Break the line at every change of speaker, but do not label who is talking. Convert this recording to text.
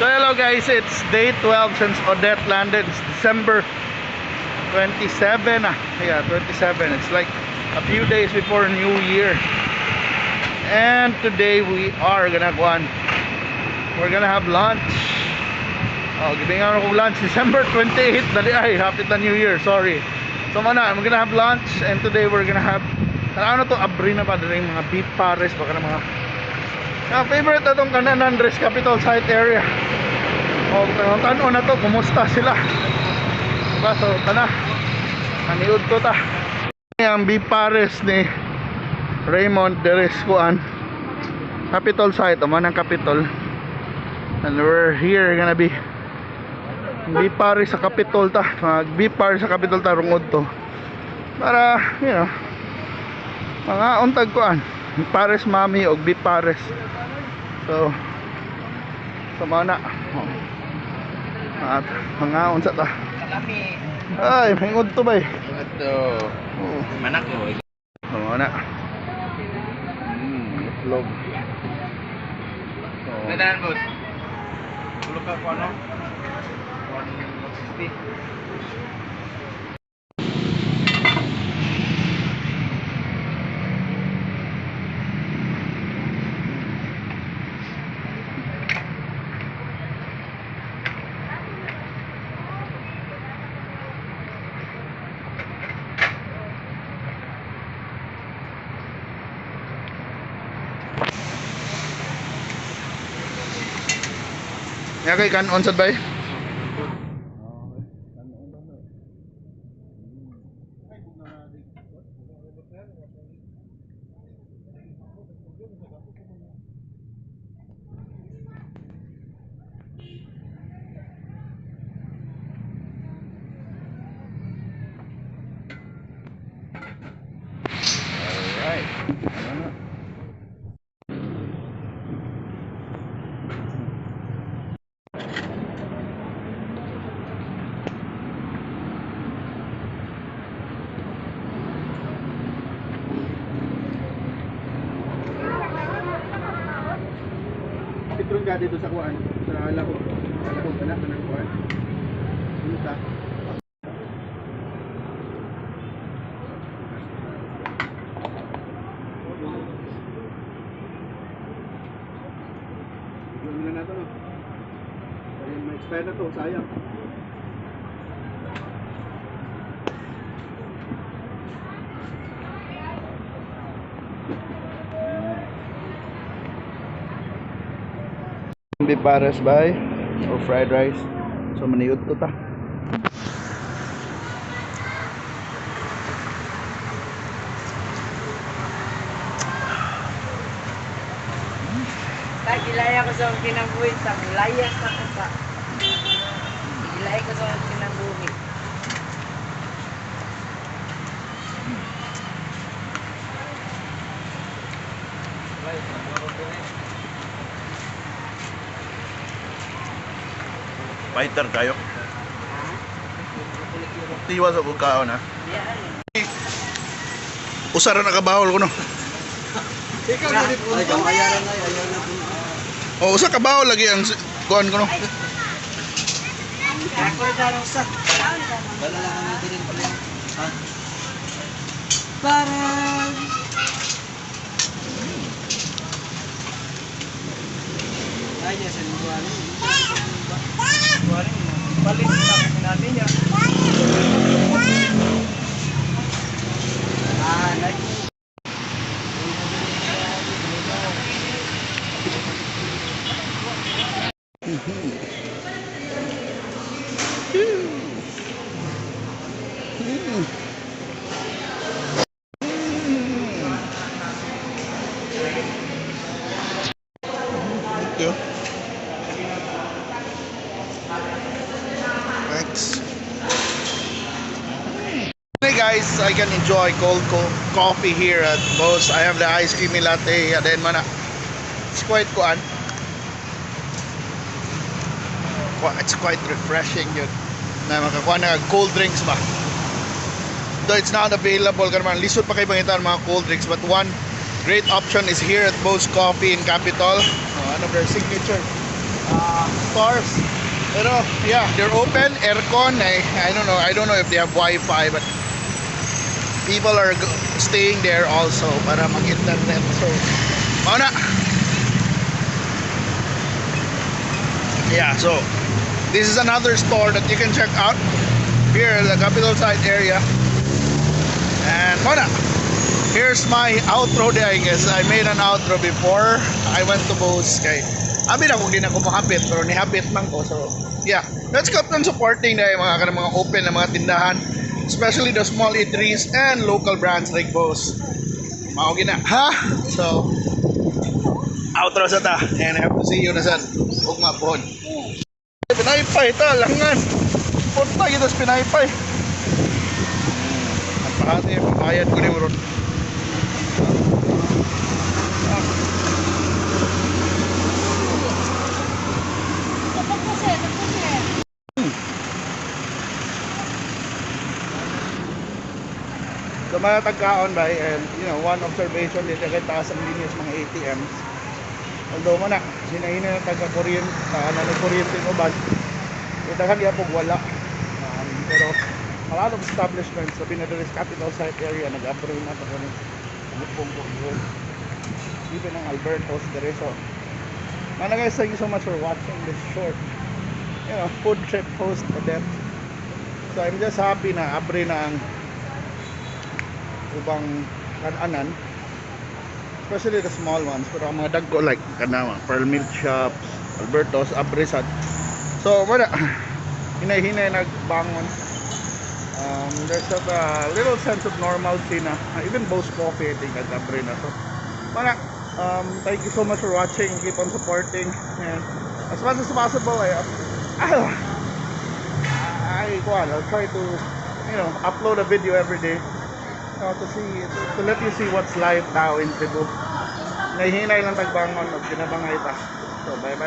So hello guys, it's day 12 since Odette landed. It's December 27. Yeah, 27. It's like a few days before New Year. And today we are gonna go on. We're gonna have lunch. Oh, gibing ako lunch December 28. Dali ay, happy na New Year, sorry. So mana, we're gonna have lunch and today we're gonna have ano to, abri na pa rin mga beef pares, baka na mga favorite na itong kanan Andres Capital Site area. O tanong na to, kumusta sila diba? So tana, naniud ko ta ang beef pares ni Raymond Deres kuan Capital Site, man ang Capital, and we're here gonna be beef pares sa Capital ta, mag beef pares sa Capital ta rungod to para you know mga untag kuan pares mami o beef pares. So mana at mga unsa ta Kalami ay mahingod to bay ito manak ko mana vlog nadan bot ulo ka ko ano 160. Ya kay kanon sad bay. Alright. Pitron ka dito sa kuan, sa lako kana ng kuan. Dito. Yung na to no. Ayun, may expire na to, sayang. Beef pares bay or fried rice. So maniud to ta.
Gilaya ko sa kinambuhi sa layas na ko sa. Gilaya ko sa kinambuhi.
Fighter kayo. Tiwa sa bukaon ha. Usara na kabahol ko no.
Ikaw na di po. Ay kamayaran na ayaw na po.
O usa kabahol lagi ang kuan ko no.
Ako rin lang sa. Wala lang kami din pala. Ha? Para ay yes, Cebuanos. Balik natin niya.
Hey guys, I can enjoy cold coffee here at Post. I have the ice cream latte and then mana. It's quite kuan. It's quite refreshing yun. Na makakuha na cold drinks ba. Though it's not available karman lisod pa kay bangitan mga cold drinks, but one great option is here at Post Coffee in Capital. One of their signature stores. Pero yeah, they're open, aircon. I don't know if they have Wi-Fi, but people are staying there also para mag-internet. So, mauna. Yeah, so this is another store that you can check out here in the capital side area. And mauna. Here's my outro there, I guess. I made an outro before I went to Post kay abi na kung di na ko makapit pero nihapit man ko. So yeah, let's keep on supporting na mga open na mga tindahan, especially the small eateries and local brands like Post. Mao gina ha. So outro sa ta and I have to see you na san ugma pod. Pinaypay ta langan. Punta gid sa Pinaypay. Napahati bayad ko ni Ron. So mga tagkaon ba, and one observation dito kay taas ang linis mga ATMs. Although man na hinahin na taga-kuryente, kuryente mo ba? Ito kanya po wala. Pero a lot of establishments sa Pinaypay capital site area nag-upgrade na ito kung pong even ang Alberto's there. So mana guys, thank you so much for watching this short food trip Post-Odette. So I'm just happy na abre na ang ubang kananan, especially the small ones. Pero ang mga dagko like kanama pearl milk shops, Alberto's, abresad. So wala hinay-hinay nagbangon. There's a little sense of normalcy na even Boss Coffee I think nag-abre na. So wala, thank you so much for watching. Keep on supporting, and as much as possible I'll try to upload a video every day to let you see what's live now in Cebu. Nahihinay lang tagbangon og ginabangay ta. So bye.